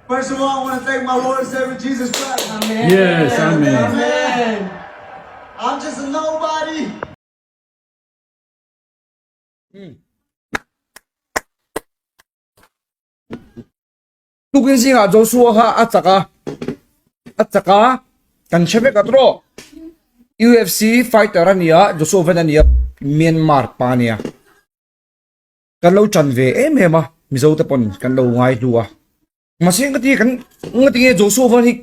First of all, I want to thank my Lord and Savior Jesus Christ. Amen. Yes, amen. Amen. I'm just a nobody. Tukin zingah Joshua kha a chak a, a chak a, kan hre vek a tawh. UFC fighter a ni a, Joshua Van a ni a, Myanmar pa a ni a. Kan lo chan ve em em a, Mizo te pawn kan lo ngai hlu a. Mahse nga ti kan nga ti nge Joshua Van hi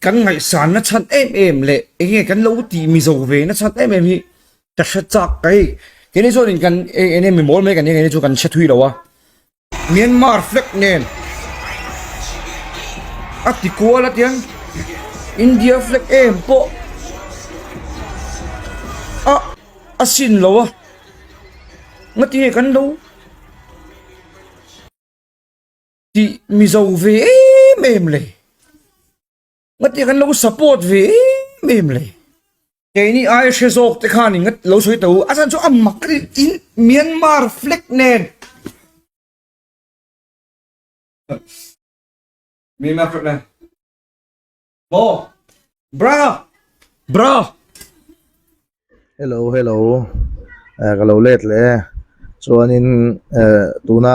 kan ngaihsan na chhan em em leh eng nge kan lo tih Mizo ve na chhan em em hi ka hre chak ka hei. Keini chuanin kan eng eng mi mawl mai kan nia keini chu kan hre thui lo a. Myanmar flag nen a ti kual a tiang India flag em pawh a a sin lo a nga ti nge kan lo tih mizo ve em em le nga ti kan lo support ve em em le. Keini ai hre zawk te khan in lo sawi tawh u, a chhan chu a mak a ni in Myanmar flag nen Myanmar flag nen maw bra bra. Hello hello eh ka lo let leh e chuanin eh tuna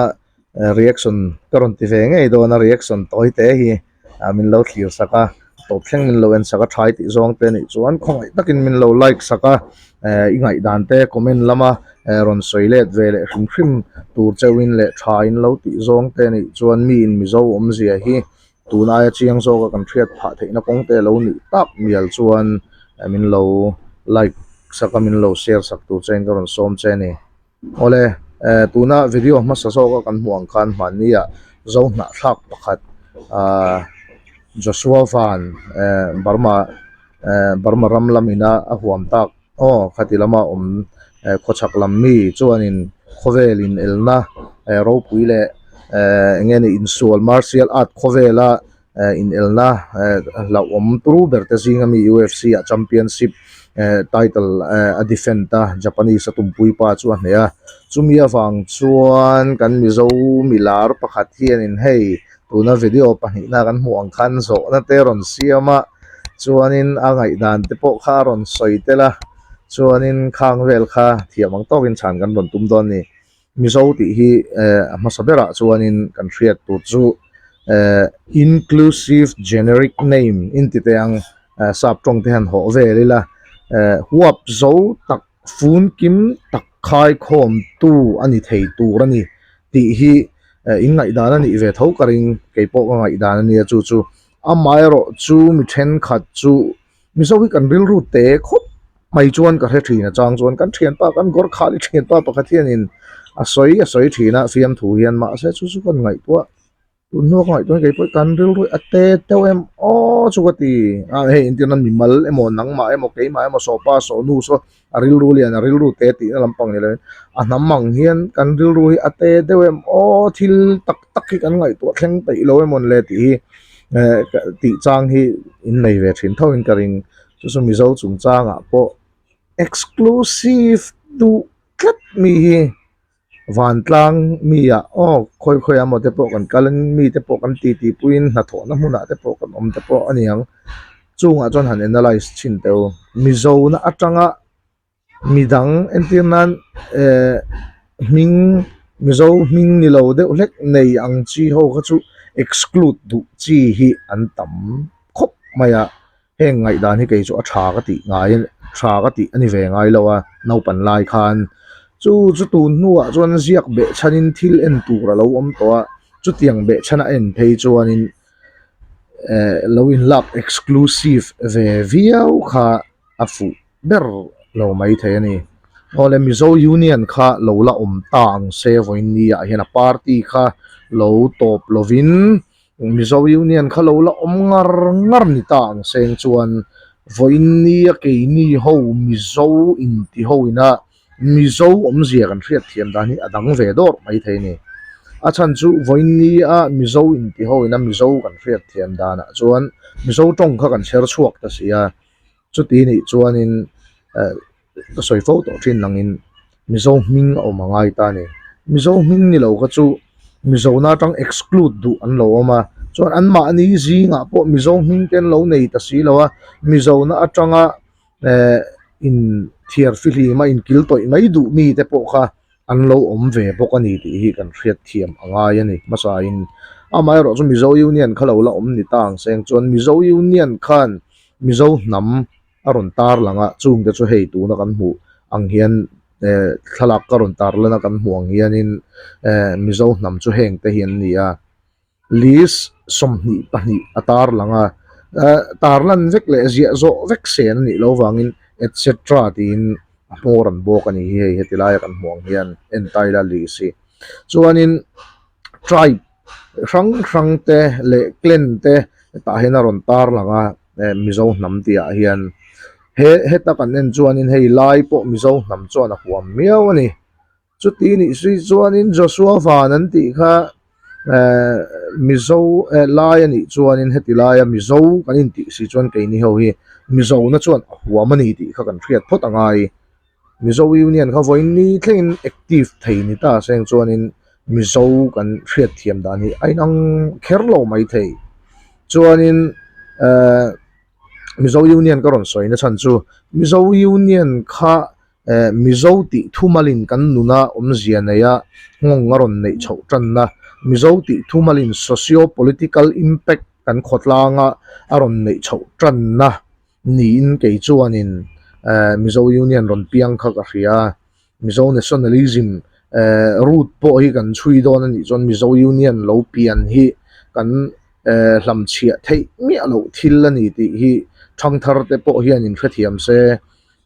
reaction ka rawn ti ve ngei dawn a reaction tawi te hi ah min lo thlir sak a tawp thleng min lo en sak a tha i tih zawng te anih chuan khawngaih takin min lo like sak a eh i ngaihdan te comment lama eh rawn sawi let ve leh hrim hrim tur cheuhin leh tha in lo tih zawng te anih chuan mi in mizo awmzia hi tun aia chiang zawka kan hriat phah theihna kawng te alo nih tak mial chuan eh min lo like sak a min lo share sak tur chein ka rawn sawm che a ni. Awle, eh tuna video hmasa zawka kan hmuh ang khan hmanni ah zo hnahthlak pakhat ah Joshua Van eh Burma eh Burma ram lamina a huam tak aw khati lama awm eh khawchhak lam mi chuanin khawvel in elna eh ropui leh eh eng nge ni insual martial art khawvela eh inelna eh hlauhawm turu ber te zinga mi UFC ah championship eh title eh a defend a Japanese a tumpui pa chu a hneh a chumi avang chuan kan Mizo milar pakhat hianin hei tuna video pahnihna kan hmuh ang khan zawhna te a rawn siam a chuanin a ngaihdan te pawh kha a rawn sawi tel a chuanin khang vel kha thiam ang tawkin chhan kan rawn tum dawn a ni. Mizo tih hi eh a hmasa berah chuanin kan hriat tur chu eh inclusive generic name in ti teh ang eh sap tawng te han hawh vel ila eh huap zo tak fun kim tak khai khawm tu a ni thei tur a ni tih hi eh in ngaihdan a nih ve tho ka ring kei pawh ka ngaihdan a nia chu chu amaherawh chu mi thenkhat chu Mizo hi kan rilru te khawp mai chuan ka hre thin a chang chuan kan thianpa kan Gorkhali thianpa pakhat hianin a sawi a sawi thin a fiamthu hian mahse chu chu kan ngaihtuah tun hnu a ka ngaihtuah kei pawh kan rilru a te deuh em aw chu ka ti a hei entirna mimal emaw nangmah emaw keimah emaw sawpa sawhnu saw a rilru lian a rilru te tihna lampang ni lovin a hnam ang hian kan rilru hi a te deuh em aw thil tak tak hi kan ngaihtuah thleng peih lo emaw le tih hi eh tih chang hi in nei ve thin tho in ka ring chu chu mizo chungchangah pawh exclusive duh tlat mi hi. Vantlang mi ah aw khawi khawi ah maw te pawh kan kal in mi te pawh kan titi puiin hnathawhna hmunah te pawh kan awm te pawh a ni ang chungah chuan han analyse thin teh u mizo na atanga midang entir nan eh hming mizo hming ni lo deuh hlek nei ang chi ho kha chu exclude duh chi hi an tam khawp mai a. Heng ngaihdan hi kei chu a tha ka tih ngai tha ka tih a ni ve ngai lo a naupan lai khan chu chu tun hnuah chuan ziak beh chhanin thil en tur a lo awm tawh a chutiang beh chhan a en phei chuanin eh lo inlak exclusive ve viau kha a fuh ber lo mai thei a ni. Awle Mizo Union kha lo la awm ta ang se vawiin ni ah hian a party kha lo tawp lovin. Mizo Union kha lo la awm ngar ngar ni ta ang seng chuan vawiin nia keini ho Mizo inti ho ina Mizo awmzia kan hriat thiam dan hi a dang ve dawr mai thei a ni. A chhan chu vawiin nia Mizo inti ho ina Mizo kan hriat thiam danah chuan Mizo tawng kha kan chher chhuak ta si a, chuti nih chuanin eh ka sawi fo tawh thin langin Mizo hming a awm a ngai ta a ni. Mizo hming ni lo kha chu Mizo na atang exclude duh an lo awm a. Chuan anmahni zingah pawh Mizo hming te an lo nei ta si lo a, Mizona atanga eh in thiar fihlim a inkil tawih mai duh mi te pawh kha an lo awm ve bawk a ni tih hi kan hriat thiam a ngai a ni. Hmasain amaherawh chu Mizo Union kha lo la awm ni ta ang seng chuan Mizo Union khan Mizo hnam a rawn tar lang a, chungte chu hei tuna kan hmuh ang hian eh thlalak ka rawn tar lan a kan hmuh ang hianin eh Mizo hnam chu heng te hi an ni a. List 22 a tar lang a, eh tar lan vek leh ziah zawh vek sen a nih loh vangin etc tiin a hmawr an bawk a ni hi hei heti laia kan hmuh ang hian en ta ila list hi. Chuanin tribe hrang hrang te leh clan te tah hian a rawn tar lang a eh Mizo hnam tih ah hian he heta kan en chuanin hei lai pawh Mizo hnam chuan a huam miau a ni. Chuti nih zui chuanin Joshua van an tih kha eh Mizo eh lai a nih chuanin heti laia Mizo kan intih si chuan keini ho hi Mizo na chuan a huam a ni tih kha kan hriat phawt a ngai. Mizo Union kha vawiin ni thlengin active thei ni ta seng chuanin Mizo kan hriat thiam dan hi a inang kher lo maithei. Chuanin eh Mizo Union ka rawn sawi na chhan chu Mizo Union kha Eh, Mizo tih thumalin kan nuna awmzia neia nghawng a rawn neih chhoh tanna, Mizo tih thumalin socio-political impact kan khawtlanga a rawn neih chhoh tanna niin kei chuanin eh, Mizo Union rawn piang kha ka hria a. Mizo nationalism eh, root pawh hi kan chhui dawn a nih chuan Mizo Union lo pian hi kan eh, hlamchhiah theih miah loh thil a ni tih hi thangthar te pawh hian inhrethiam se.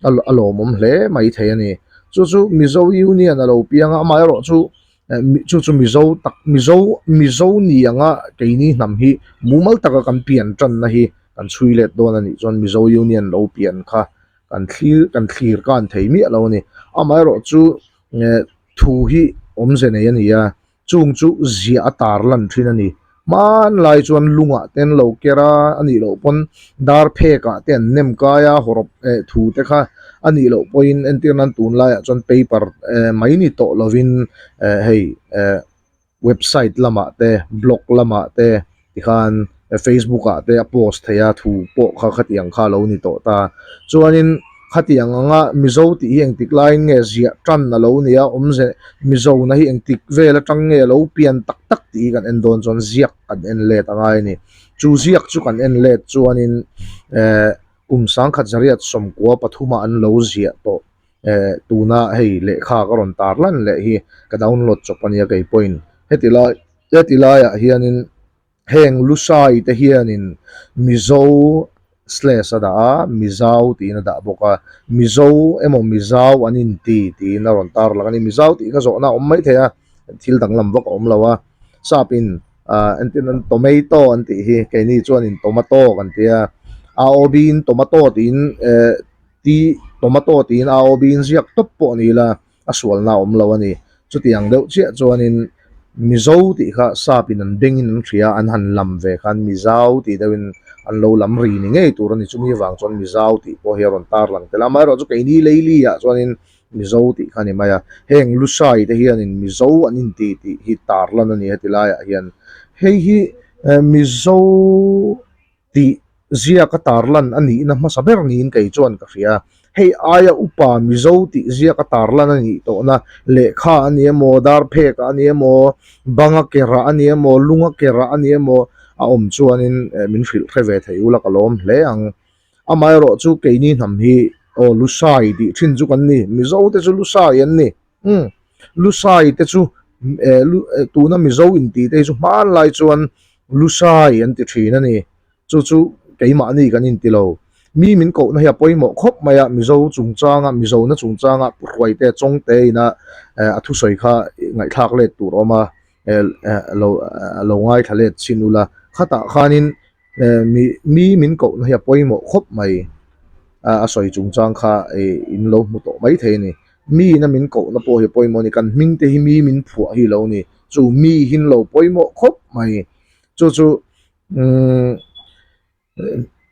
a lawmawm hle mai thei a ni. Chu chu Mizo Union a lo piang a, amaherawh chu chu chu Mizo tak Mizo Mizo ni anga keini hnam hi mumal taka kan pian tanna hi kan chhui let dawn a nih chuan Mizo Union lo pian kha kan thlir kan thlir kan thei miah lo a ni. Amaherawh chu thu hi awmze nei a ni a, Chung chu ziah a tar lan thin a ni. Hmanlai chuan lungah te an lo ker a, a nih loh pawn dar phekah te an nem kai a, hawrawp eh thu te kha a nih loh pawhin entir nan tunlaiah chuan paper eh mai ni tawh lovin eh hei eh website lamah te blog lamah te tikhan Facebook ah te a post thei a, thu pawh kha khatiang kha a lo ni tawh ta. Chuanin khatiang anga Mizo tih hi engtik laiin nge ziah tan a lo ni a, awmze Mizo na hi engtik vel atang nge a lo pian tak tak tih hi kan en dawn chuan ziak kan en let a ngai a ni. Chu ziak chu kan en let chuanin eh kum sangkhat zariat sawmkua pathuma an lo ziah tawh eh tuna hei lehkha ka rawn tar lan leh hi ka download chawp a nia keipawhin heti lai Heti laiah hianin heng Lusai te hianin Mizo slash a dah a, Mizau tiin a dah bawk a, Mizo emaw Mizau an inti tiin a rawn tar lang a ni. Mizau tih kha zawhna a awm mai thei a, thil danglam vak a awm lo a. Sap in ah entir nan tomato an tih hi keini chuanin tomato kan ti a, AOB in tomato tiin eh T tomato tiin AOB in ziak tawp pawh a ni la, a sualna a awm lo a ni. Chutiang deuh chiah chuanin Mizo tih kha sapin an bengin an hria a, an han lam ve khan Mizau tih deuhin an lo lam ri ni ngei tur a ni. Chumi avang chuan Mizau tih pawh hi a rawn tar lang tel a. Amaherawhchu keini Leili-ah chuanin Mizo tih kha a ni mai a. Heng Lusai te hianin Mizo an inti tih hi tar lan a ni heti laiah hian. Hei hi Mizo tih ziaka tarlan a nihna hmasa ber niin kei chuan ka hria. Hei aia upa Mizo tih ziaka tarlan a nih tawhna lehkha a ni emaw, darphek a ni emaw, banga kerah a ni emaw, lunga kerah a ni emaw a awm chuanin min hrilh hre ve thei ula ka lawm hle ang. Amaherawh chu keini hnam hi aw Lusai tih thin chu kan ni, Mizo te chu Lusai an ni. Umm Lusai te chu eh tuna Mizo intih te hi chu hmanlai chuan Lusai an ti thin a ni. Chu chu keimahni kan inti lo. Mi min kohna hi a pawimawh khawp mai a, Mizo chungchanga, Mizona chungchanga Pu Hruaite Chawngte ina a thusawi kha ngaihthlak let tur a awm a, lo lo ngaithla let chin ula. Khatah khanin mi mi min kohna hi a pawimawh khawp mai a sawi chungchang kha in lo hmu tawh mai thei a ni. Mi ina min kohna pawh hi a pawimawh a ni. Kan hming te hi mi min phuah hi lo ni. Chu mi hin lo pawimawh khawp mai. Chu chu umm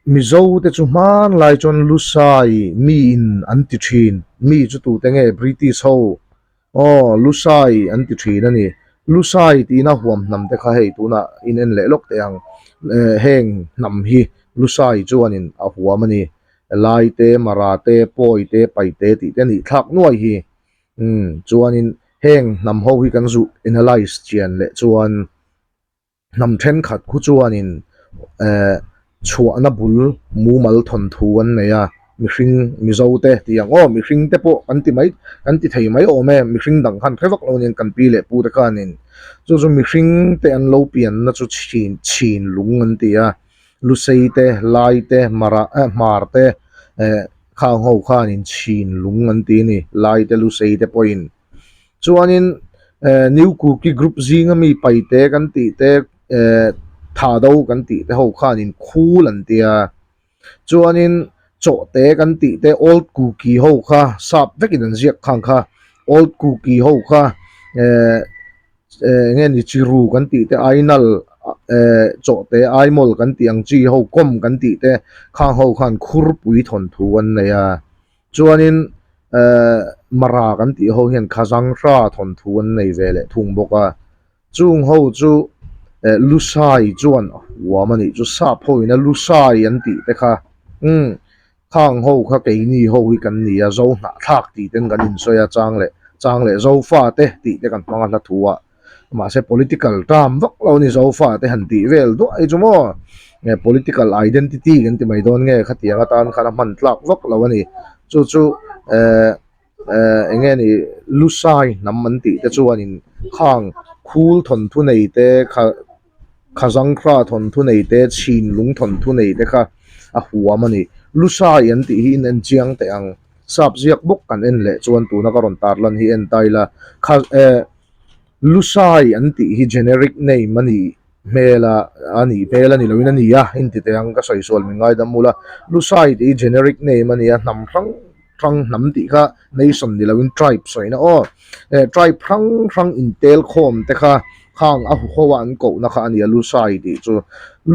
Mizo te chu hmanlai chuan Lusai mi in an ti thin. Mi chu tute nge British ho aw Lusai an ti thin a ni. Lusai tiin a huam hnam te kha hei tunah in en leh lawk teh ang. Eh heng hnam hi Lusai chuanin a huam a ni. Lai te, Mara te, Pawi te, Paite tih te a nih thlak nuai hi. Umm chuanin heng hnam ho hi kan zuh analyse chian leh chuan Hnam thenkhat khu chuanin eh chhuahna bul mumal thawnthu an nei a, mihring Mizo te tih ang aw, mihring te pawh kan ti mai kan ti thei mai awm e, mihring dang khan hre vak lo aniang kan pi leh pu te khanin chu chu mihring te an lo pianna chu chhin chhin lung an ti a, Lusei te, Lai te, Mara eh Hmar te eh khang ho khanin chhin lung an ti a ni, Lai te Lusei te pawhin. Chuanin eh New Kuki group zinga mi paite kan tih te eh Thado kan tih te ho khanin khul an tia. Chuanin Chawhte kan tih te Old Kuki ho kha sap vekin an ziak khang kha Old Kuki ho kha eh eh enge ni Chiru kan tih te Ainal eh Chawhte Aimawl kan tih ang chi ho Kawm kan tih te khang ho khan Khurpui thawnthu an nei a. Chuanin ehh Mara kan tih ho hian Khazanghra thawnthu an nei ve leh thung bawk a, chung ho chu eh Lusai chuan a huam a nih chu, sap ho ina Lusai an tih te kha umm khang ho kha keini ho hi kan ni a, Zo hnahthlak tih ten kan insawi a chang leh chang leh Zofa te tih te kan hmang a hla thu ah. Mahse political term vak lo a ni Zofa te han tih vel duah hi chu maw nge political identity kan ti mai dawn nge khatiang atan khan a hman tlak vak lo a ni. Chu chu eh eh eng nge ni Lusai hnam an tih te chuanin khang khul thawnthu nei te kha Khazangkra thawnthu nei te Chhinlung thawnthu nei te kha a huam a ni. Lusai an tih hi in en chiang teh ang. Sap ziak bawk kan en leh chuan tuna ka rawn tarlan hi en ta ila kha eh Lusai an tih hi generic name a nih hmel a, a nih hmel a ni loin a ni a, inti teh ang ka sawi sual min ngaidam mul a. Lusai tih hi generic name a ni a, hnam hrang hrang hnam tih kha nation ni loin tribe sawina aw. Eh tribe hrang hrang intel khawm te kha khang a huho a an kohna kha a ni a Lusai tih chu.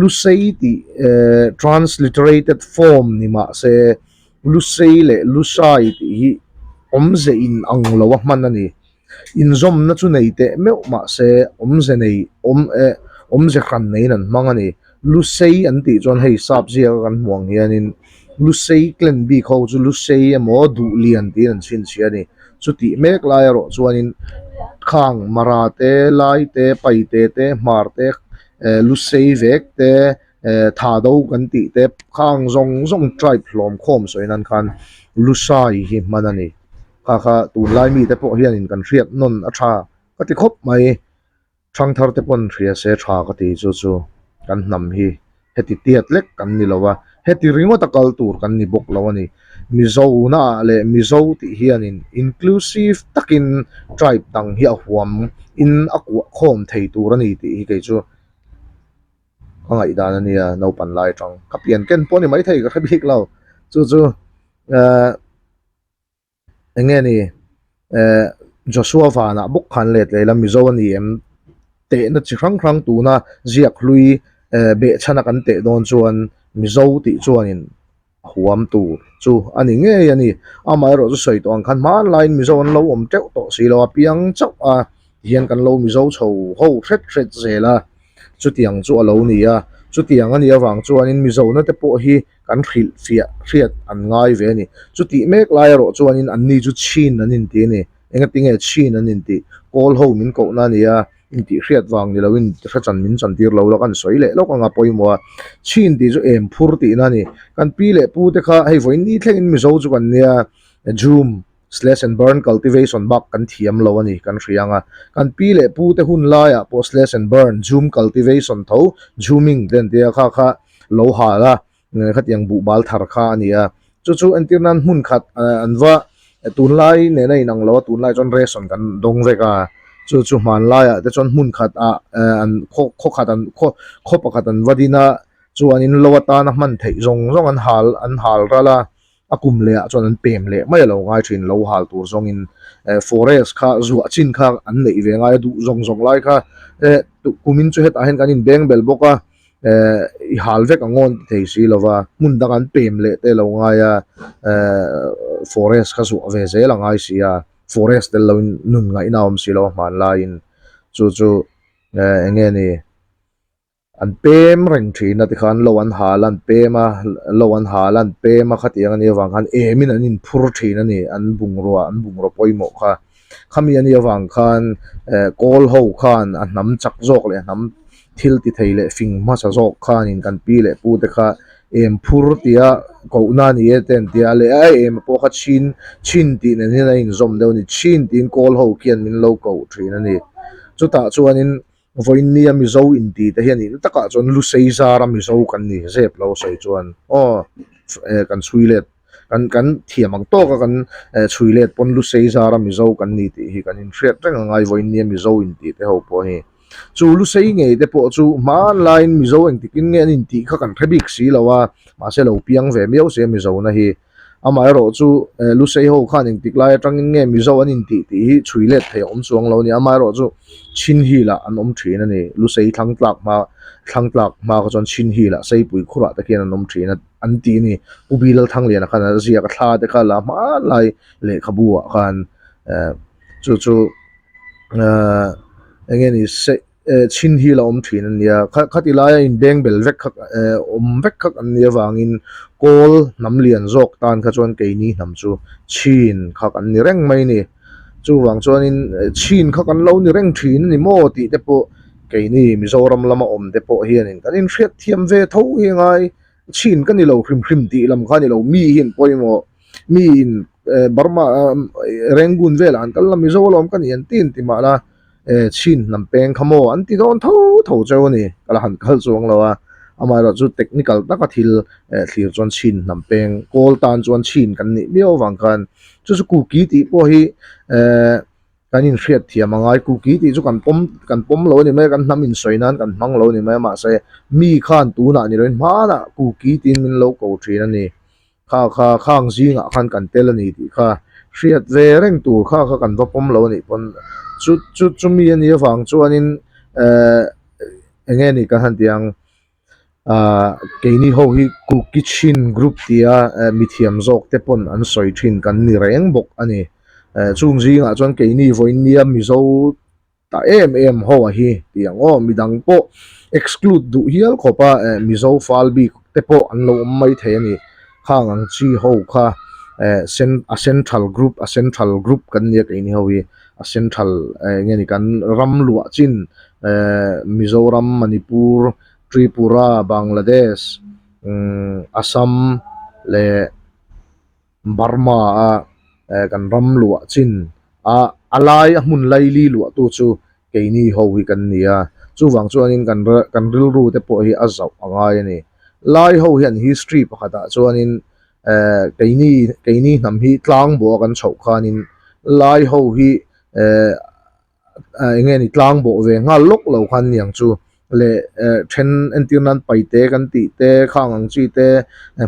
Lusei tih eh transliterated form ni mah se Lusei leh Lusai tih hi awmze in ang lo a hman a ni. Inzawmna chu nei teh meuh mah se awmze nei awm eh awmze hran neiin an hmang a ni. Lusei an tih chuan hei sap ziaka kan hmuh ang hianin Lusei clan bik ho chu Lusei emaw Duhlian tiin an chhinchhiah a ni. Chutih mek lai erawh chuanin khang Mara te, Lai te, Paite te, Hmar te, eh Lusei vek te, eh Thado kan tih te khang zawng zawng tribe hlawm khawm sawi nan khan Lusai hi hman a ni. Kha kha tunlai mite pawh hianin kan hriat nawn a tha ka ti khawp mai. Thangthar te pawn hria se tha ka ti chu chu kan hnam hi heti tiat lek kan ni lo a, heti ringawt a kal tur kan ni bawk lo a ni. Mizo naah leh Mizo tih hianin inclusive takin tribe dang hi a huam in a kuah khawm thei tur a ni tih hi kei chu ka ngaihdan a nia naupan lai atang ka pian ken pawh a ni maithei ka hre bik lo chu chu eh. Eng nge ni eh Joshua vanah bawk khan let leh ila Mizo a ni em tehna chi hrang hrang tuna ziak hlui eh behchhana kan teh dawn chuan Mizo tih chuanin a huam tur chu a ni ngei a ni. Amaherawh chu sawi tawh ang khan hmanlaiin Mizo an lo awm teuh tawh si lo a piang chauh a tihian kan lo Mizo chho ho hret hret zel a chutiang chu a lo ni a chutiang a nih avang chuanin Mizona te pawh hi kan hrilh fiah hriat an ngai ve a ni. Chutih mek lai erawh chuanin anni chu chhin an inti a ni. Engatinge chhin an intih? Kawl ho min kohna a ni a, intih hriat vang ni loin hre chan min chan tir lo la kan sawi leh lawk ang a pawimawh a. Chhin tih chu em phur tihna a ni. Kan pi leh pu te kha hei vawiin ni thlengin Mizo chu kan nia, Jhum slash and burn cultivation bak kan thiam lo a ni kan hria ang a. Kan pi leh pu te hun laiah pawh slash and burn, Jhum cultivation tho, Jhuming te an tia kha kha lo hal a, khatiang buh bal thar kha a ni a. Chu chu entir nan hmun khat an va tunlai nena inang lo a, tunlai chuan ration kan dawng vek a. Chu chu hmanlaiah te chuan hmun khat ah an khaw khaw khat an khaw khaw pakhat an va din a, chuanin lo atana hman theih zawng zawng an hal an hal ral a. A kum leh ah chuan an pem leh mai a lo ngai thin, lo hal tur zawngin eh forest kha zuah chin kha an neih ve ngai a duh zawng zawng lai kha eh kumin chu hetah hian kan inbeng bel bawk a eh i hal vek ang aw an ti thei si lo va, hmun dang an pem leh te lo ngai a eh forest kha zuah ve zel a ngai si a, forest tel loin nun ngaihna a awm si lo a hmanlaiin. Chu chu eng nge ni an pem reng thin a tikhan lo an hal a an pem a lo an hal a an pem a khatiang a nih avang khan emin an inphur thin a ni an bungrua an bungraw pawimawh kha. Khami a nih avang khan eh kawl ho khan a hnam chak zawk leh a hnam thil ti thei leh fing hmasa zawk khanin kan pi leh pu te kha em phur tia kohna a ni e te an ti a leh a em pawh kha chhin chhin tih nen hian a inzawm deuh a ni chhin tiin kawl ho khian min lo koh thin a ni chutah chuanin vawinia mizo inti te hian in takah chuan lusei zara mizo kan ni zep lo sawi chuan aw eh kan chhui let. Kan kan thiam ang tawk a kan eh chhui let pawn Lusei zara Mizo kan ni tih hi kan inhriat reng a ngai vawiin nia Mizo intih te ho pawh hi. Chu Lusei ngei te pawh chu hmanlaiin Mizo engtikin nge an intih kha kan hre bik si lo a, mahse lo piang ve miau se Mizo na hi. Amaherawh chu eh Lusei ho khan engtik lai atangin nge Mizo an intih tih hi chhui let thei a awm chuang lo a ni. Amaherawh chu Chinhill ah an awm thin a ni. Lusei thlang tlak hma thlang tlak hma kha chuan Chinhill ah Seipui khurah te khian an awm thin a. an tih a ni. Pu Bilal Thangliana khan a ziak a thla te kha la hmanlai lehkhabu ah khan eh chu chu eh eng nge ni se eh chhin hi la awm thin a nia kha khati laia inbeng bel vek kha eh awm vek kha an nih avangin kawl hnam lian zawk tan kha chuan keini hnam chu chhin kha kan ni reng mai a ni. Chuvang chuanin chhin kha kan lo ni reng thin a ni maw tih te pawh keini Mizoram lama awm te pawh hianin kan inhriat thiam ve tho hi a ngai. Chhin ka ni lo hrim hrim tih lam kha a ni lo, mi hi an pawimawh, mi in eh Burma Rangoon velah an kal la Mizo alawm ka ni an ti an ti mah la eh chhin hnam peng kha maw an ti dawn tho tho cheu a ni, ka la han kal chuang lo a, amaherawh chu technical taka thil eh thlir chuan chhin hnam peng kawl tan chuan chhin kan nih miau avang khan chu chu kuki tih pawh hi eh. Kan inhriat thiam a ngai kuki tih chu kan pawm kan pawm lo a ni mai a, kan hnam insawi nan kan hmang lo a ni mai a, mahse mi khan tunah ni loin hmanah kuki tiin min lo ko thin a ni. Kha kha khang zingah khan kan tel a ni tih kha hriat ve reng tur kha kha kan va pawm lo a nih pawn chu chu chumi a nih avang chuanin ehh eng nge ni kan han tih ang. Ahh keini ho hi Kuki Chin group tia eh mithiam zawk te pawn an sawi thin kan ni reng bawk a ni. Eh chung zingah chuan keini vawinia Mizo ta em em ho a hi tih ang aw midang pawh exclude duh hial khawp a eh Mizo fal bik te pawh an lo awm mai thei a ni. Khang ang chi ho kha eh cen a central group a central group kan nia keini ho hi a central eh enge ni kan ram luah chin eh Mizoram Manipur Tripura Bangladesh umm Assam leh Burma a eh kan ram luah chin a a lai a hmun laili luah tu chu keini ho hi kan ni a chuvang chuanin kan kan rilru te pawh hi a zauh a ngai a ni lai ho hian history pakhatah chuanin eh keini keini hnam hi tlang bawh a kan chhoh khanin lai ho hi eh eng nge ni tlang bawh ve nghal lawk lo khan niang chu leh eh then entir nan paite kan tih te khang ang chi te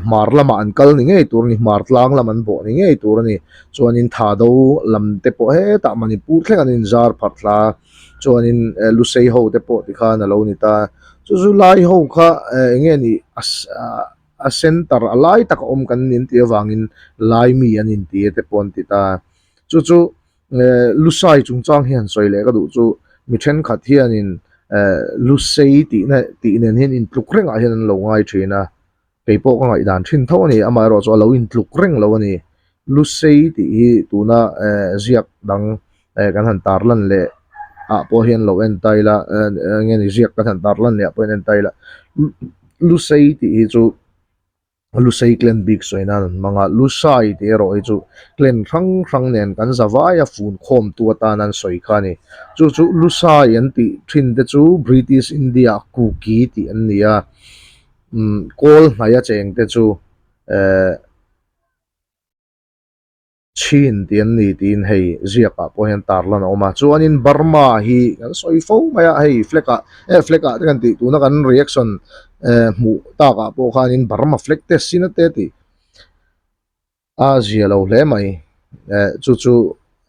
hmar lamah an kal ni ngei tur a ni hmar tlang lam an bawh ni ngei tur a ni chuanin tha do lam te pawh hetah Manipur thleng an inzar pharh thla chuanin eh Lusei ho te pawh tikhan a lo ni ta chu chu lai ho kha eh eng nge ni a a center a lai taka awm kan ni an tih avangin lai mi an inti e te pawh an ti ta chu chu. Eh Lusai chungchang hi han sawi leh ka duh chu mi thenkhat hianin eh Lusei tihna tih nen hian intluk rengah hian an lo ngai thin a, kei pawh ka ngaihdan thin tho a ni, amaherawh chu a lo intluk reng lo a ni. Lusei tih hi tuna eh ziak dang eh kan han tarlan leh ah pawh hian lo en ta ila eh eng nge ni ziak kan han tarlan leh ah pawh hian en ta ila Lusei tih hi chu. Lusei clan bik sawi nan an hmang a, Lusai tih erawh hi chu clan hrang hrang nen kan zavai a fun khawmtu atan an sawi kha a ni. Chu chu Lusai an tih thin te chu British India ah Kuki tih an ni a, umm kawl hnaia cheng te chu eh. Chin tih an ni tiin hei ziakah pawh hian tarlan a awm a chuanin Burma hi kan sawi fo mai a hei flag ah eh flag ah te kan tih tuna kan reaction eh hmuh takah pawh khanin Burma flag te sin a te tih a zia lo hle mai eh chu chu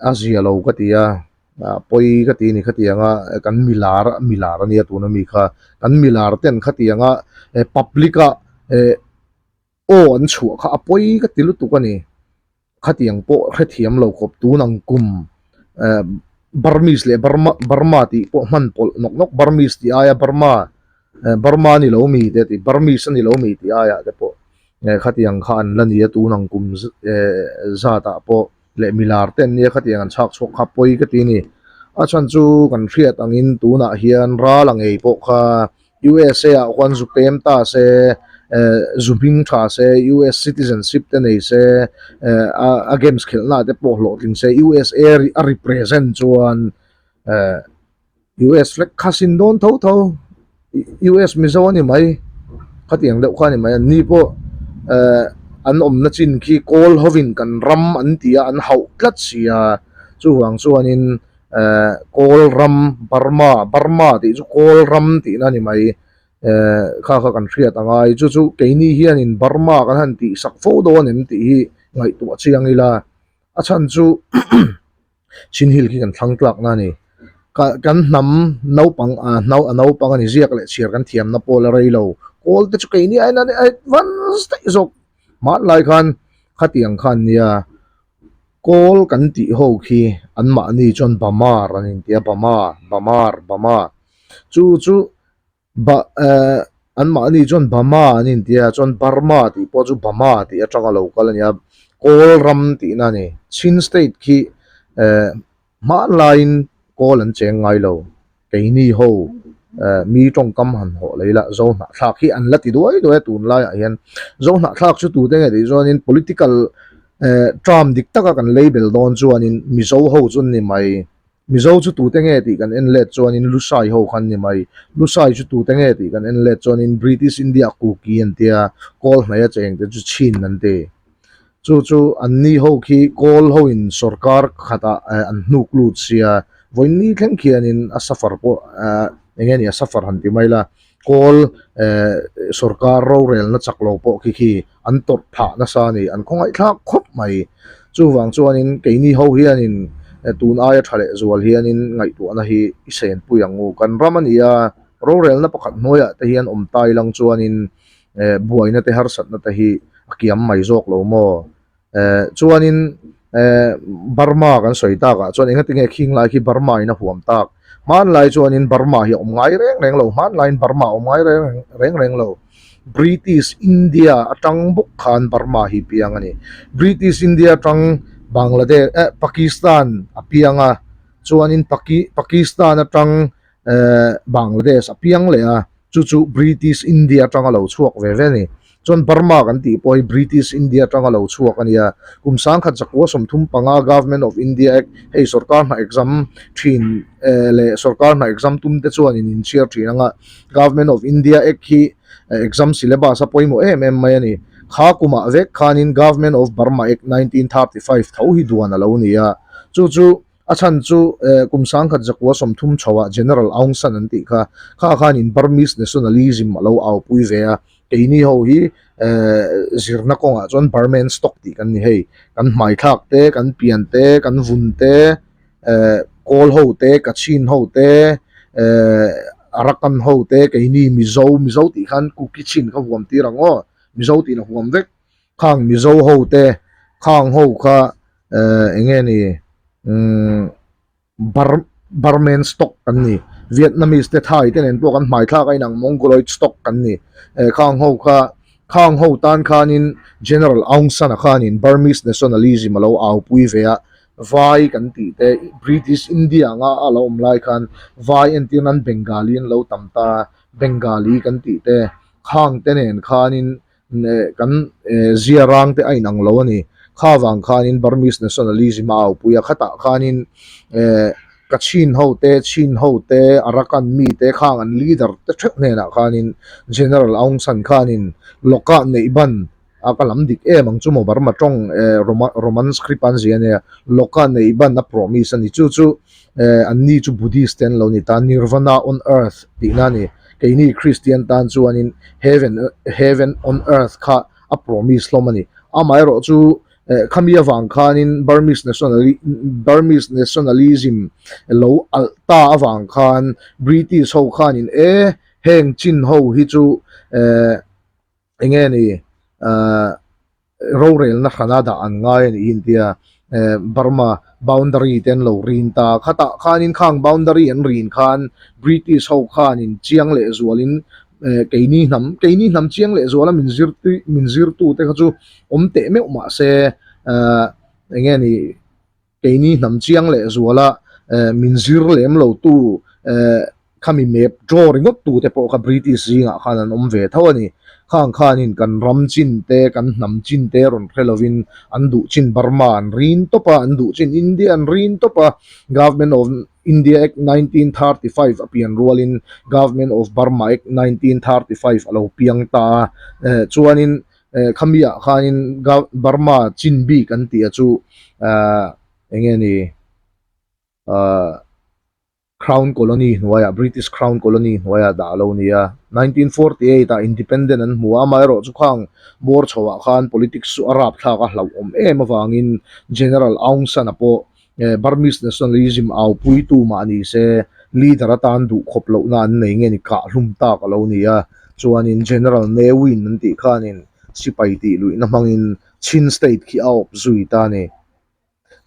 a zia lo ka ti a ah pawi ka ti a ni khatianga kan milar milar a nia tuna mi kha kan milar ten khatianga eh public ah eh. Aw an chhuah kha a pawi ka ti lutuk a ni. Khatiang pawh hrethiam lo khawp tun ang kum eh Burmese leh Burma Burma tih pawh hman pawlh nawk nawk Burmese tih aia Burma eh Burma a ni lo mi te tih Burmese a ni lo mi tih aiah te pawh eh khatiang kha an la ni a tun ang kum eh zat ah pawh leh milar te an nia khatiang an chhak chhuak kha pawi ka ti a ni. A chhan chu kan hriat angin tunah hian ral a ngei pawh kha USA ah khuan zu pem ta se eh zu hming tha se US citizenship te nei se eh a games khelh na te pawh hlawhtling se USA a represent chuan eh US flag kha sin dawn tho tho US Mizo a ni mai khatiang deuh kha a ni mai an ni pawh eh an awmna chin khi kawl hovin kan ram an ti a an hauh tlat si a chuvang chuanin. eh kawl ram Burma Burma tih chu kawl ram tihna a ni mai eh kha kha kan hriat a ngai chu chu keini hianin Burma kan han tih sak fo dawn em tih hi ngaihtuah chiang ila a chhan chu chinhil khi kan thlang tlak na a ni ka kan hnam naupang ah a naupang a ni ziak leh chhiar kan thiamna pawh la rei lo kawl te chu keini aiin an advance daih zawk hmanlai khan khatiang khan nia. Kawl kan tih ho khi anmahni chuan Bamar an inti a, Bama, Bamar, Bama. Chu chu Ba eh anmahni chuan Bama an inti a, chuan Burma tih pawh chu Bama tih atanga lo kal a ni a, Kawl ram tihna a ni. Chin state khi eh hmanlaiin kawl an cheng ngai lo. Keini ho eh mi tawngkam han hawh lei la zo hnahthlak hi an la ti duai duai a tunlaiah hian zo hnahthlak chu tute nge tih chuanin political eh term dik taka kan label dawn chuanin Mizo ho chu an ni mai Mizo chu tute nge tih kan en let chuanin Lusai ho kha an ni mai Lusai chu tute nge tih kan en let chuanin British India Kuki an tia kawl hnaia chengte chu Chin an ti. Chu chu anni ho khi kawl ho in sorkar khatah an hnuk lut sia vawiin thleng khianin a suffer pawh eng nge ni a suffer han ti mai la kawl sorkar rorelna chak lo pawh khi khi an tawrh phah nasa a ni an khawngaihthlak khawp mai chuvang chuanin keini ho hianin tun aia tha leh zual hianin ngaihtuahna hi i senpui ang u kan ram a ni a rorelna pakhat hnuaiah te hian awm tai lang chuanin. eh buaina te harsatna te hi a kiam mai zawk lo maw eh chuanin eh Burma kan sawi takah chuan engatinge khing lai khi Burma in a huam tak hmanlai chuanin Burma hi a awm ngai reng reng lo hmanlaiin Burma a awm ngai reng reng reng lo British India atang bawk khan Burma hi piang a ni British India atang Bangladesh eh Pakistan a piang a chuanin Paki Pakistan atang eh Bangladesh a piang leh a. Chu chu British India atanga lo chhuak ve ve a ni. Chuan Burma kan tih pawh hi British India atanga lo chhuak a nia. Kum sangkhat zakua 35 Government of India Act hei sorkar hna exam thin leh sorkar hna exam tum te chuan in inchhiar thin anga Government of India Act hi exam syllabus a pawimawh em em mai a ni. Kha kumah vek khanin Government of Burma Act 1935 tho hi duan a lo ni a. Chu chu A chhan chu kum sangkhat zakua 30 chhoah General Aung San an tih kha, kha khanin Burmese nationalism a lo aupui ve a, keini ho hi zirna kawngah chuan Burman stock tih kan ni hei, kan hmaithlak te, kan pian te, kan vun te, Kawl ho te, Kachin ho te, Arakan ho te, keini Mizo, Mizo tih khan Kuki Chin kha huam tir ang aw, Mizo tih la huam vek. Khang Mizo ho te khang ho kha eh eng nge ni umm Bur Burman stock kan ni Vietnamese te Thai te nen pawh kan hmai thlak a inang Mongoloid stock kan ni eh khang ho kha khang ho tan khanin General Aung San a khanin Burmese nationalism a lo au pui ve a vai kan tih te British India anga a lo awm lai khan vai entir nan Bengali an lo tam ta Bengali kan tih te khang te nen khanin kan zia rang te a inang lo a ni. Kha vang khanin Burmese nationalism a aupui a, khatah khanin Kachin ho te, Chin ho te, Arakan mi te khang an leader te theuh hnenah khanin General Aung San khanin Lokah neih ban a ka lam dik em ang chu maw Burma tawng Roman script an zia ania Lokah neih ban a promise a ni. Chu chu anni chu Buddhist te an lo ni ta, Nirvana on earth tihna a ni. Keini Kristian tan chuanin heaven heaven on earth kha a promise hlawm a ni. Amaherawh chu khami avang khanin Burmese nationali Burmese nationalism lo alh ta avang khan British ho khanin e heng chin ho hi chu eh eng nge ni ah rorelna hrana dah an ngai a ni hi an tia. Burma boundary te an lo rin ta. Khatah khanin khang boundary an rin khan British ho khanin chiang leh zualin keini hnam keini hnam chiang leh zuala min zir min zirtu te kha chu awm teh meuh mah se eng nge ni Keini hnam chiang leh zuala min zir lem lo tu khami map draw ringawt tu te pawh kha British zingah khan an awm ve tho a ni. Khang khanin kan ram chin te, kan hnam chin te rawn hre lovin an duh chin Burma an rin tawp a, an duh chin India an rin tawp a. Government of India Act 1935 a pian rualin Government of Burma Act 1935 a lo piang ta a. Chuanin Khamiah khanin Burma chin bik an tih a chu eng nge ni Crown Colony hnuaiah British Crown Colony hnuaiah dah a lo ni a. 1948 ah Independent an hmu a, amaherawh chu khang bawr chhoah khan politics chu a rapthlak a hlauhawm em avangin General Aung San a pawh Burmese nationalism au puitu mah ni se leader atan duh khawp lohna an nei nge ni kah hlum tak a lo ni a. Chuanin General Ne Win an tih khanin sipai tih luihna hmangin Chin state khi a awp zui ta a ni.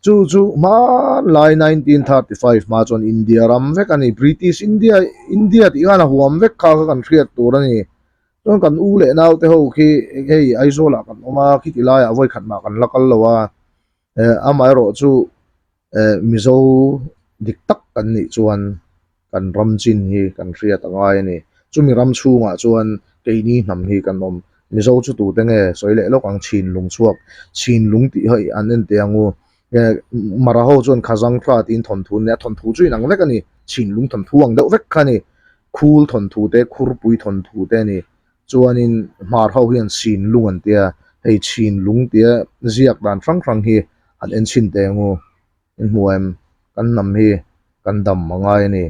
Chu chu hmanlai 1935 hma chuan India ram vek a ni. British India India tih khan a huam vek kha kha kan hriat tur a ni. Chuan kan u leh naute ho khi hei Aizawl ah kan awm a, khiti laiah vawikhat mah kan la kal lo a. Amaherawh chu Mizo dik tak kan nih chuan kan ram chin hi kan hriat a ngai a ni. Chumi ram chhungah chuan keini hnam hi kan awm. Mizo chu tute nge sawi leh lawk ang chhinlung chhuak chhinlung tih hi an en teh ang u. Mara ho chuan Khazang thla tiin thawnthu an nei a, thawnthu chu inang vek a ni. Chhinlung thawnthu ang deuh vek kha a ni. Khul thawnthu te, Khurpui thawnthu te a ni. Chuanin hmar ho hian Sinlung an tia, hei Chinlung tia ziak dan hrang hrang hi an en chhin teh ang u. In hmu em? Kan hnam hi kan dam a ngai a ni.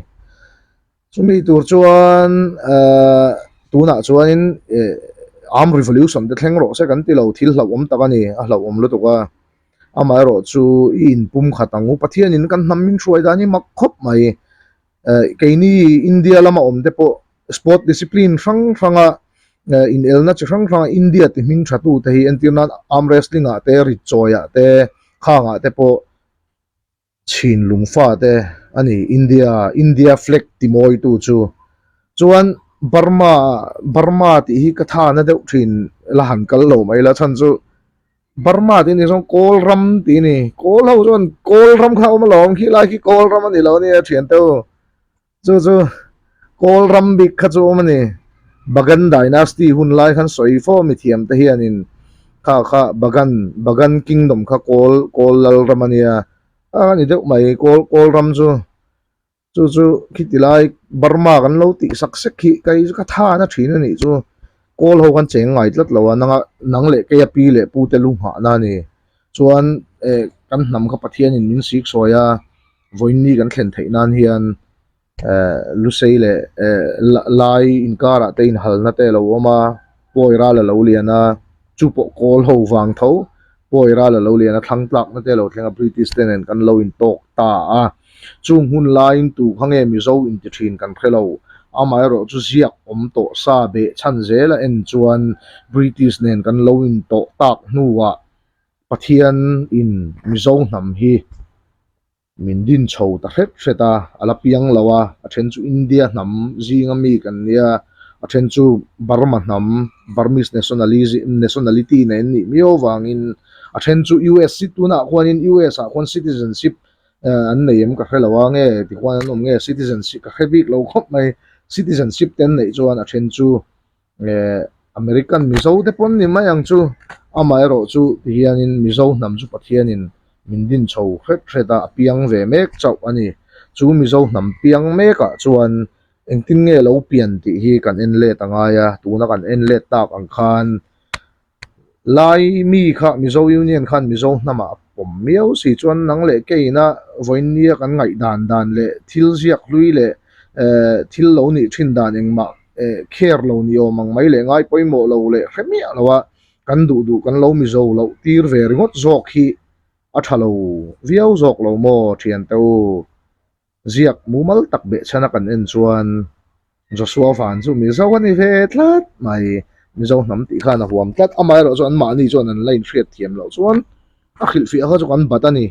Chumi tur chuan ehh tunah chuanin ehh arm revolution te thleng rawh se kan ti lo, thil hlauhawm tak a ni, a hlauhawm lutuk a. Amaherawh chu i inpum khat ang u, Pathianin kan hnam min hruai dan hi mak khawp mai. Keini India lama awm te pawh sport discipline hrang hranga inelna chi hrang hranga India ti hming tha tu te hi entir nan arm wrestling ah te rit chawi ah te khang ah te pawh chhinlung fa te a ni India India flag ti mawi tu chu chuan Burma Burma tih hi ka tha na deuh thin la han kal lo mai la chhan chu. Burma tih ni zawng Kawl ram tih a ni. Kawl ho chuan Kawl ram kha a awm alawm khi lai khi Kawl ram a ni lo a nia thian te u. Chu chu Kawl ram bik kha chu a awm a ni. Bagan Dynasty hun lai khan sawi fo mi thiam te hianin kha kha Bagan Bagan Kingdom kha Kawl Kawl lal ram a nia. A ni deuh mai Kawl Kawl ram chu. Chu chu khiti lai Burma kan lo tih sak sek hi kei chu ka tha na thin a nih chu kawl ho khan cheng ngai tlat lo a nanga nang leh kei a pi leh pu te lu nghah na a ni chuan eh kan hnam kha Pathian in min sik sawi a vawiin kan thlen theih nan hian eh Lusei leh eh lai inkarah te inhalna te a lo awm a pawi ral a lo lian a chu pawh kawl ho vang tho pawi ral a lo lian a thlang tlakna te a lo thleng a British te nen kan lo intawk ta a. Chung hun laiin tu kha nge Mizo inti thin kan hre lo. Amaherawh chu ziak awm tawh sa beh chhan zel a en chuan British nen kan lo intawh tak hnuah Pathian in Mizo hnam hi min din chho ta hret hret a, a la piang lo a, a then chu India hnam zinga mi kan nia, a then chu Burma hnam, Burmese nationalism, nationality nei an nih miau vangin a then chu US tunah khuanin US ah khuan citizenship an nei em ka hre lo a nge tikhuan an awm nge citizenship ka hre bik lo khawp mai citizenship te an neih chuan a then chu eh American Mizo te pawn ni mai ang chu amaherawh chu tihianin Mizo hnam chu Pathianin min din chho hret hret a a piang ve mek chauh a ni chu Mizo hnam piang mekah chuan engtin nge lo pian tih hi kan en let a ngai a tuna kan en let tak ang khan. Lai mi kha Mizo Union khan Mizo hnamah a pawm miau si chuan nang leh keina vawinia kan ngaihdan dan leh thil ziak hlui leh eh thil lo nih thin dan engmah eh care lo ni awm ang mai leh ngai pawimawh lo leh hre miah lo a kan duh duh kan lo Mizo loh tir ve ringawt zawk hi a tha lo viau zawk lo maw thiante u. Ziak mumal tak behchhana kan en chuan Joshua van chu Mizo a ni ve tlat mai. Mizo hnam tih khan a huam tlat. Amaherawh chu anmahni chuan an la inhriat thiam loh chuan A hrilhfiah kha chu kan bat a ni.